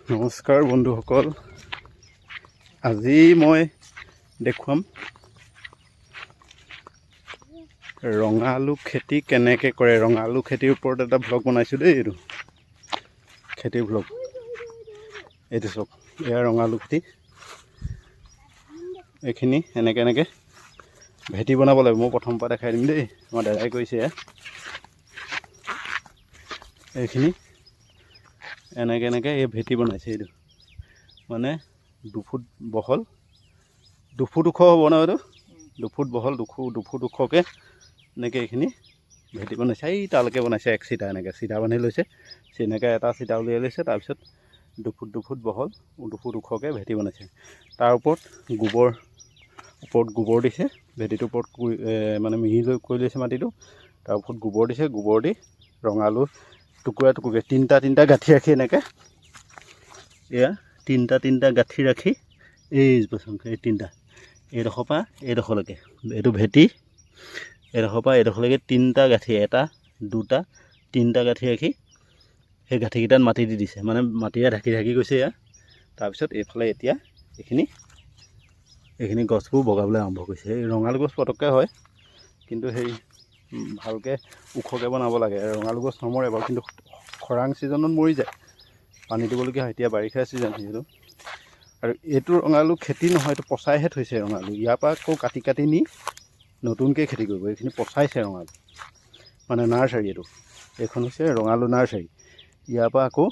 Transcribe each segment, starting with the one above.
নমস্কাৰ বন্ধুসকল, আজি মই দেখুৱাম ৰঙাআলু খেতি কেনেকৈ কৰে। ৰঙাআলু খেতিৰ ওপৰত এটা ভ্লগ বনাইছোঁ দেই। এইটো খেতিৰ ভ্লগ। এইটো চাওক, এয়া ৰঙাআলু খেতি। এইখিনি এনেকৈ এনেকৈ ভেটি বনাব লাগিব। মই প্ৰথমৰ পৰা দেখাই দিম দেই। আমাৰ দাদাই কৰিছে এয়া। এইখিনি এনেকৈ এনেকৈ এই ভেটি বনাইছে। এইটো মানে 2 ফুট বহল, 2 ফুট ওখ হ'ব ন? এইটো 2 ফুট বহল, 2 ফুট ওখকৈ এনেকৈ এইখিনি ভেটি বনাইছে। এই তালৈকে বনাইছে। এক চিটা এনেকৈ চিধা বান্ধি লৈছে, এনেকৈ এটা চিটা উলিয়াই লৈছে। তাৰপিছত 2 ফুট 2 ফুট বহল, 2 ফুট ওখকৈ ভেটি বনাইছে। তাৰ ওপৰত গোবৰ, ওপৰত গোবৰ দিছে। ভেটিটোৰ ওপৰত মানে মিহি লৈ কৰি লৈছে মাটিটো। তাৰ ওপৰত গোবৰ দিছে। গোবৰ দি ৰঙাআলু টুকুৰা টুকুৰকৈ তিনিটা তিনিটা গাঁঠি ৰাখি এনেকৈ, এয়া তিনিটা তিনিটা গাঁঠি ৰাখি, এই এই তিনিটা এইডোখৰ পৰা এইডোখৰলৈকে, এইটো ভেটি এইডোখৰ পৰা এইডোখৰলৈকে তিনিটা গাঁঠি, এটা, দুটা, তিনিটা গাঁঠি ৰাখি সেই গাঁঠিকেইটাত মাটি দি দিছে। মানে মাটিৰে ঢাকি ঢাকি গৈছে এয়া। তাৰপিছত এইফালে এতিয়া এইখিনি এইখিনি গছবোৰ বগাবলৈ আৰম্ভ কৰিছে। এই ৰঙালাও গছ পটককৈ হয়, কিন্তু সেই ভালকৈ ওখকৈ বনাব লাগে। ৰঙালাও গছ নমৰে বাৰু, কিন্তু খৰাং ছিজনত মৰি যায়, পানী দিবলগীয়া হয়। এতিয়া বাৰিষা ছিজন যিহেতু। আৰু এইটো ৰঙালাও খেতি নহয়, এইটো পচাইহে থৈছে ৰঙালাও। ইয়াৰ পৰা আকৌ কাটি কাটি নি নতুনকৈ খেতি কৰিব। এইখিনি পচাইছে ৰঙালাও, মানে নাৰ্চাৰী এইটো। এইখন হৈছে ৰঙালাও নাৰ্চাৰী। ইয়াৰ পৰা আকৌ,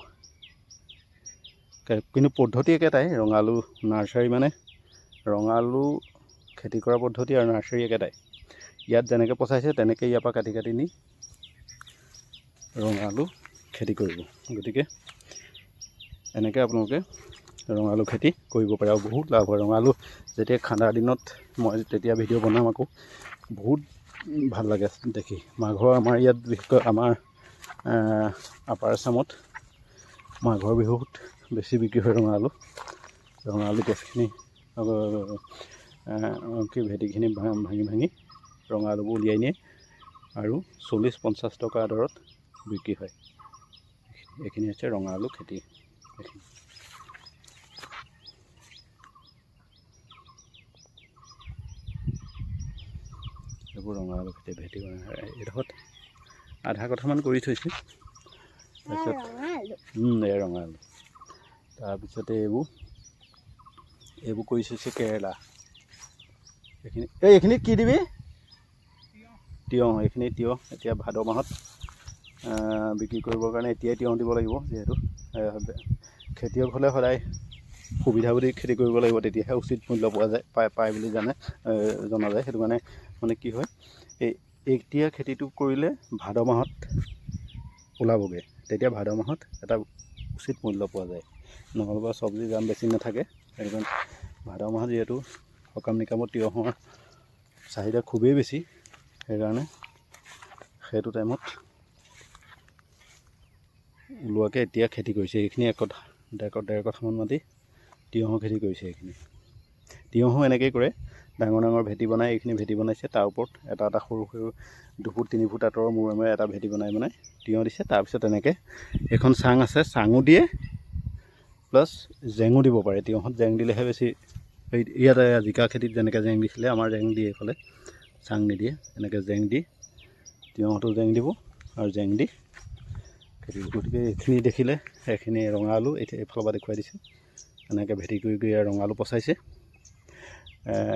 কিন্তু পদ্ধতি একেটাই। ৰঙালাও নাৰ্চাৰী মানে ৰঙালাও খেতি কৰা পদ্ধতি আৰু নাৰ্চাৰী একেটাই। ইয়াত যেনেকৈ পচাইছে, তেনেকৈ ইয়াৰ পৰা কাটি কাটি নি ৰঙালাও খেতি কৰিব। গতিকে এনেকৈ আপোনালোকে ৰঙালাও খেতি কৰিব পাৰে আৰু বহুত লাভ হয় ৰঙালাও। যেতিয়া খান্দাৰ দিনত মই তেতিয়া ভিডিঅ' বনাম আকৌ। বহুত ভাল লাগে দেখি। মাঘৰ আমাৰ ইয়াত বিশেষকৈ আমাৰ আপাৰ আছামত মাঘৰ বিহুত বেছি বিক্ৰী হয় ৰঙালাও। ৰঙালাও গছখিনি কি ভেটিখিনি ভাঙি ভাঙি ৰঙালাওবোৰ উলিয়াই নিয়ে আৰু 40-50 টকা দৰত বিক্ৰী হয়। এইখিনি হৈছে ৰঙাআলু খেতি। এইখিনি এইবোৰ ৰঙাআলু খেতি। ভেটি এইডোখৰত আধা কঠামান কৰি থৈছে। তাৰপিছত এই ৰঙাআলু। তাৰপিছতে এইবোৰ এইবোৰ কৰি থৈছে কেৰেলা। এইখিনি, এই এইখিনিত কি দিবি? তিয়ঁহ। এইখিনি তিয়ঁহ এতিয়া ভাদ মাহত বিক্ৰী কৰিবৰ কাৰণে এতিয়াই তিয়ঁহ দিব লাগিব। যিহেতু খেতিয়ক হ'লে সদায় সুবিধা বুলি খেতি কৰিব লাগিব, তেতিয়াহে উচিত মূল্য পোৱা যায়, পায় পায় বুলি জনা যায়। সেইটো কাৰণে মানে কি হয়, এই এতিয়া খেতিটো কৰিলে ভাদ মাহত ওলাবগৈ, তেতিয়া ভাদ মাহত এটা উচিত মূল্য পোৱা যায়। নহ'লেবা চব্জিৰ দাম বেছি নাথাকে। সেইটো কাৰণে ভাদ মাহত যিহেতু সকাম নিকামত তিয়ঁহৰ চাহিদা খুবেই বেছি, সেইকাৰণে সেইটো টাইমত ওলোৱাকৈ এতিয়া খেতি কৰিছে। এইখিনি এক কঠা, 1.5 কঠামান মাটি তিয়ঁহৰ খেতি কৰিছে। এইখিনি তিয়ঁহো এনেকেই কৰে। ডাঙৰ ডাঙৰ ভেটি বনাই, এইখিনি ভেটি বনাইছে। তাৰ ওপৰত এটা এটা সৰু সৰু 2 ফুট 3 ফুট আঁতৰৰ মূৰে মূৰে এটা ভেটি বনাই বনাই তিয়ঁহ দিছে। তাৰপিছত এনেকৈ এইখন চাং আছে, চাঙো দিয়ে, প্লাছ জেঙো দিব পাৰে। তিয়ঁহত জেং দিলেহে বেছি। এই ইয়াতে জিকা খেতিত যেনেকৈ জেং দিছিলে, আমাৰ জেং দিয়ে, এইফালে চাং নিদিয়ে। এনেকৈ জেং দি তিয়ঁহটো জেং দিব আৰু জেং দি খেতি। গতিকে এইখিনি দেখিলে, এইখিনি ৰঙা আলু। এতিয়া এইফালৰ পৰা দেখুৱাই দিছোঁ। এনেকৈ ভেটি কৰি কৰি ইয়াৰ ৰঙা আলু পচাইছে।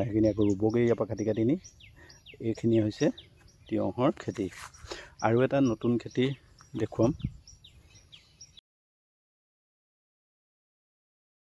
সেইখিনি আকৌ ৰুবগৈ ইয়াৰ পৰা কাটি কাটি নি। এইখিনি হৈছে তিয়ঁহৰ খেতি। আৰু এটা নতুন খেতি দেখুৱাম।